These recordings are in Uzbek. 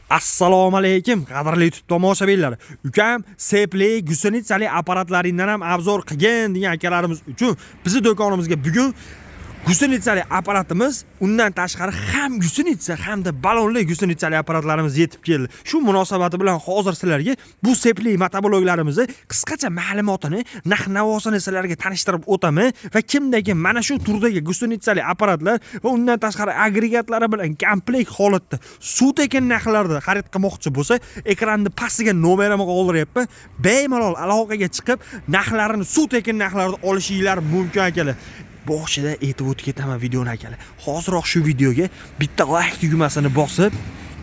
Assalomu alaykum, qadrli YouTube tomoshabinlar. Ukam, sepli, гусеница li apparatlaringdan ham обзор qilgin degan akalarimiz uchun bizni do'konimizga bugun гусеница li apparatimiz, undan tashqari ham гусеница hamda balonli гусеница li apparatlarimiz yetib keldi. Shu munosabati bilan hozir sizlarga bu sepli motobloklarimizni qisqacha ma'lumotini, narx-navosini sizlarga tanishtirib o'taman va kimdagi mana shu turdagi гусеница li apparatlar va undan tashqari agregatlari bilan komplekt holatda suv tekin narxlarda xarid qilmoqchi bo'lsa, ekranni pastiga nomerimni qoldiryapman. Bemalol aloqaga chiqib, narxlarini suv tekin narxlarda olishinglar mumkin, akalar. Boshida aytib o'tib ketaman videoni, akalar. Hoziroq shu videoga bitta layk tugmasini bosib,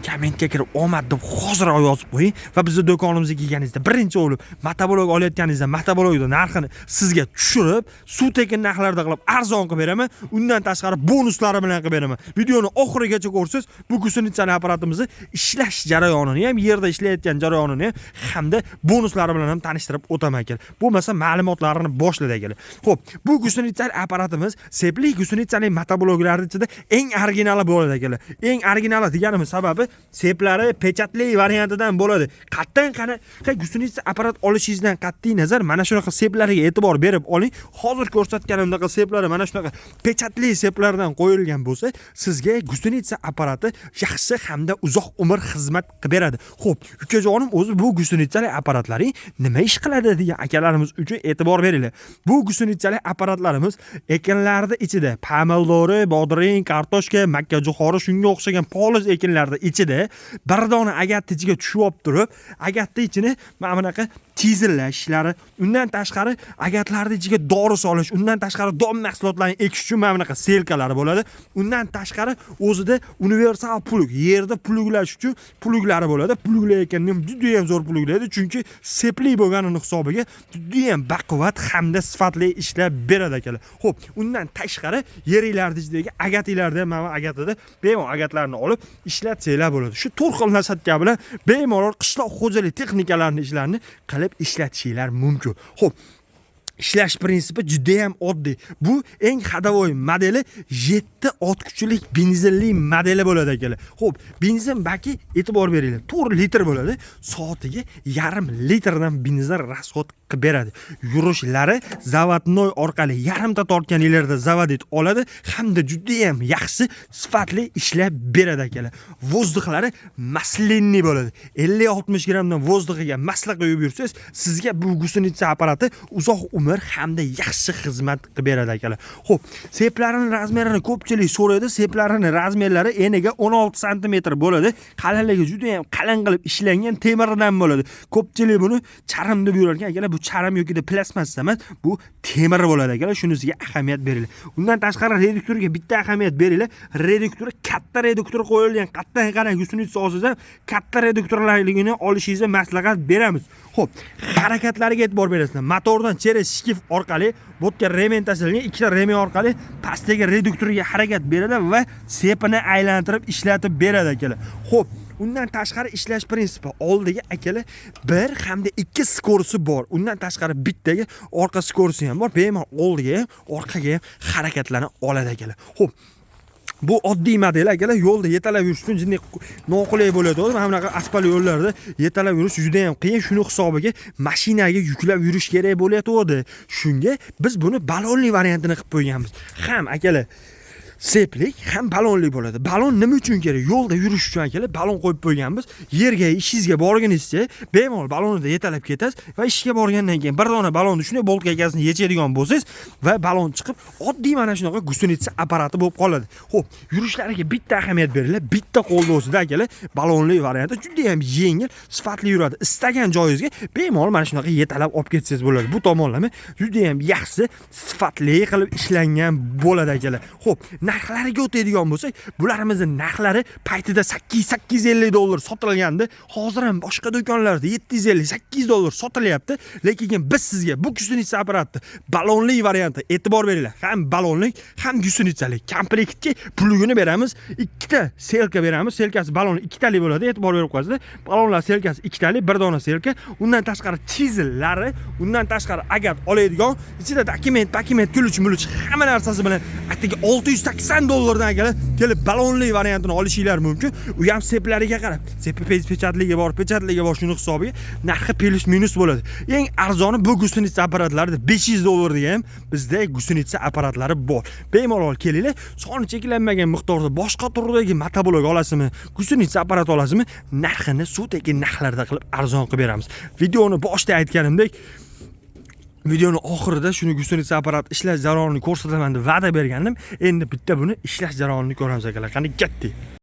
kommentga kirib "omad" deb hoziroq yozib qo'ying va bizni do'konimizga kelganingizda birinchi bo'lib motoblok olayotganingizda motoblokni narxini sizga tushirib, suv tekin narxlarda qilib, arzon qilib beraman. Undan tashqari bonuslari bilan qilib beraman. Videoni oxirigacha ko'rsangiz, bu гусеница li apparatimizni ishlash jarayonini ham, yerda ishlayotgan jarayonini ham hamda bonuslari bilan ham tanishtirib o'taman, akalar. Bo'lmasa ma'lumotlarini boshladi, akalar. Xo'p, bu гусеница li apparatimiz sepli гусеница li motobloklarning ichida eng originali bo'ladi, akalar. Eng originali deganimiz sababi seplari pechatli variantidan bo'ladi. Qayerdan qanaqa гусеница apparat olishingizdan qat'iy nazar mana shunaqa seplariga e'tibor berib oling. Hozir ko'rsatganimdaqa seplari mana shunaqa pechatli seplardan qo'yilgan bo'lsa, sizga гусеница apparati yaxshi hamda uzoq umr xizmat qilib beradi. Xo'p, ukajonim, o'zi bu гусеница li apparatlaring nima ish qiladi degan akalarimiz uchun e'tibor beringlar. Bu гусеница li apparatlarimiz ekinlarni ichida pomidori, bodring, kartoshka, makkajo'xori, shunga o'xshagan poliz ekinlarni ichida bir dona agatni ichiga tushib olib turib, agatni ichini mana bunaqa chizillash ishlari, undan tashqari agatlarni ichiga dori solish, undan tashqari don mahsulotlarini ekish uchun mana bunaqa селка lari bo'ladi. Undan tashqari o'zida universal plug, yerda pluglash uchun pluglari bo'ladi. Pluglayotganda ham judayam zo'r pluglaydi, chunki sepli bo'lganini hisobiga judayam baquvvat hamda sifatli ishlab beradi, akalar. Ho'p, undan tashqari yeringlarni ichidagi agatinglarni ham, mana bu agatida bemalol agatlarni olib ishlatsanglar bo'ladi. Shu to'rt xil насадка bilan bemalol qishloq xo'jalik texnikalarini ishlarini qilib ishlatishinglar mumkin. Ho'p, ishlash prinsipi judayam oddiy. Bu eng ходовой modeli, 7 ot kuchlik benzinli modeli bo'ladi, akalar. Ho'p, benzin baki, e'tibor beringlar, 4 litr bo'ladi. Soatiga yarim litrdan benzin расход qilib beradi. Yurishlari заводной orqali yarimta tortganinglarda заводить oladi hamda judayam yaxshi, sifatli ishlab beradi, akalar. Воздух lari масляный bo'ladi. 50-60 grammdan воздух iga масло quyib yursangiz, sizga bu гусеница apparati uzoq umr hamda yaxshi xizmat qilib beradi, akalar. Xo'p, seplarini размер ini ko'pchilik so'raydi. Seplarini размер lari eniga 16 santimetr bo'ladi. Qalinligi juda ham qalin qilib ishlangan temirdan bo'ladi. Ko'pchilik buni charm deb yurar ekan, akalar, bu charm yoki plastmassa emas, bu temir bo'ladi, akalar. Shunisiga ahamiyat beringlar. Undan tashqari reduktorga bitta ahamiyat beringlar. Reduktori katta reduktor qo'yilgan. Qayerdan qarang, гусеница olsangiz ham katta reduktorlarligini olishingizni maslahat beramiz. Xo'p, harakatlariga e'tibor berasizlar. Motordan через шкив orqali bu yerga ремень tashlangan, ikkita ремень orqali pastdagi reduktorga harakat beradi va sepini aylantirib ishlatib beradi, akalar. Xo'p, undan tashqari ishlash prinsipi oldiga, akalar, bir hamda ikki скорость i bor. Undan tashqari bittaga orqa скорость i ham bor. Bemalol oldiga ham, orqaga ham harakatlana oladi, akalar. Xo'p, bu oddiy model, akalar. Yo'lda yetalab yurish uchun jinday noqulay bo'ladi. Mana bunaqa asfalt yo'llarda yetalab yurish juda ham qiyin. Shuni hisobiga mashinaga yuklab yurish kerak bo'layotgandi. Shunga biz buni balonli variantini qilib qo'yganmiz. Ham, akalar, seplik, ham balonli bo'ladi. Balon nima uchun kerak? Yo'lda yurish uchun, akalar, balon qo'yib qo'yganmiz. Yerga ishingizga borgunizcha bemalol balonida yetalab ketasiz va ishga borgandan keyin bir dona balonni shunday болт gaykasini yechadigan bo'lsangiz va balon chiqib, oddiy mana shunaqa гусеница apparati bo'lib qoladi. Xo'p, yurishlariga bitta ahamiyat beringlar. Bitta qo'lda o'zida, akalar, balonli varianti juda ham yengil, sifatli yuradi. Istagan joyingizga bemalol mana shunaqa yetalab olib ketsangiz bo'ladi. Bu tomonlama juda ham yaxshi, sifatli qilib ishlangan bo'ladi, akalar. Xo'p, narxlariga o'tadigan bo'lsak, bularimizni narxlari paytida 850 dollar sotilgandi. Hozir ham boshqa do'konlarda 750, 800 dollar sotilyapti. Lekin biz sizga bu гусеница apparatni balonli varianti, e'tibor beringlar, ham balonli, ham гусеница li komplektga plugini beramiz, ikkita селка beramiz. Селка si balon ikkitali bo'ladi, e'tibor berib qo'yasizlar. Balonlar селка si ikkitali, bir dona селка, undan tashqari chizillari, undan tashqari agat oladigan, ichida dokument, ключ muluch hamma narsasi bilan atigi 680 80 dollardan, akalar, kelib balonli variantini olishinglar mumkin. U ham цепь lariga qarab, цепь i печать ligi bor, печать ligi bor, shuni hisobiga narxi плюс минус bo'ladi. Eng arzoni bu гусеница apparatlari 500 dollar degan ham bizda гусеница apparatlari bor. Bemalol kelinglar, soni cheklanmagan miqdorda boshqa turdagi motoblok olasizmi, гусеница apparat olasizmi, narxini suv tekin narxlarda qilib arzon qilib beramiz. Videoni boshida aytganimdek, videoni oxirida shuni гусеница apparat ishlash jarayonini ko'rsataman deb va'da bergandim. Endi bitta buni ishlash jarayonini ko'ramiz, akalar. Qani, ketdik.